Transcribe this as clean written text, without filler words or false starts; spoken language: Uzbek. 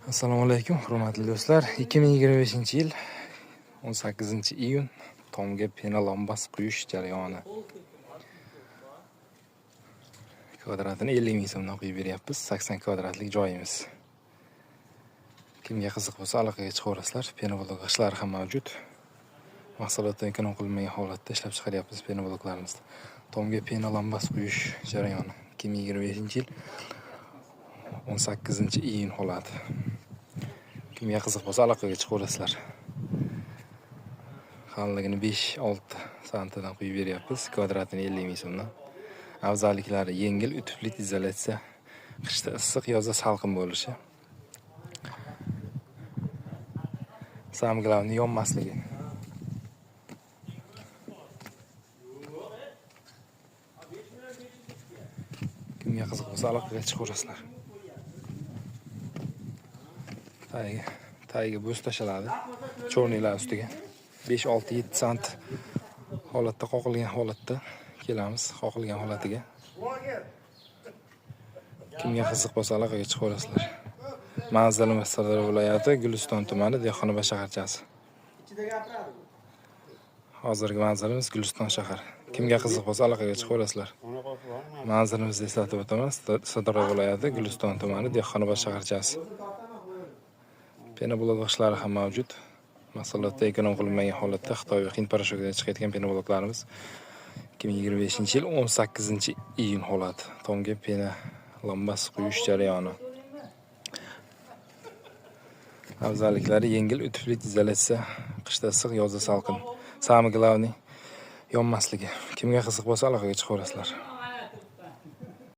Assalomu alaykum, hurmatli do'stlar. 2025-yil 18-iyun tomga penalombas quyish jarayoni. Kvadratini 50 ming so'mdan quyib beryapmiz. 80 kvadratlik joyimiz. Kimga qiziq bo'lsa, aloqaga chiqaverasizlar. Penoblok g'ishlari ham mavjud. Mahsulotdan ekonom qilinmagan holatda ishlab chiqaryapmiz penobloklarimizni. Tomga penalombas quyish jarayoni 2025-yil 18-iyun holati. Kimga qiziq bo'lsa, aloqaga chiqaverasizlar. Qalinligini 5-6 santidan quyib beryapmiz. Kvadratini 50 ming so'mdan. Afzalliklari yengil, utuplit izolyatsiya, qishda issiq, yozda salqin bo'lishi. Самое главное, yonmasligi. Kimga qiziq bo'lsa, aloqaga chiqaverasizlar. Tagiga bo'z tashaladi. Chorniylar ustiga 5-6-7 sant holatda qoqilgan holatda kelamiz, qoqilgan holatiga. Kimga qiziq bo'lsa, aloqaga chiqaverasizlar. Manzilimiz Sirdaryo viloyati, Guliston tumani, Dehqonobod shaharchasi. Hozirgi manzilimiz Guliston shahar. Kimga qiziq bo'lsa, aloqaga chiqaverasizlar. Manzilimizni eslatib o'taman. Sirdaryo viloyati, Guliston tumani, Dehqonobod shaharchasi. Penoblok g'ishlari ham mavjud. Mahsulotda ekonom qilinmagan holatda Xitoy va Hind poroshokidan chiqayotgan penobloklarimiz 2025-yil 18-iyun holati. Tomga penalombas quyish jarayoni. Afzalliklari yengil, utuplit izolyatsiya, qishda issiq, yozda salqin. Самое главное, yonmasligi. Kimga qiziq bo'lsa, aloqaga chiqaverasizlar.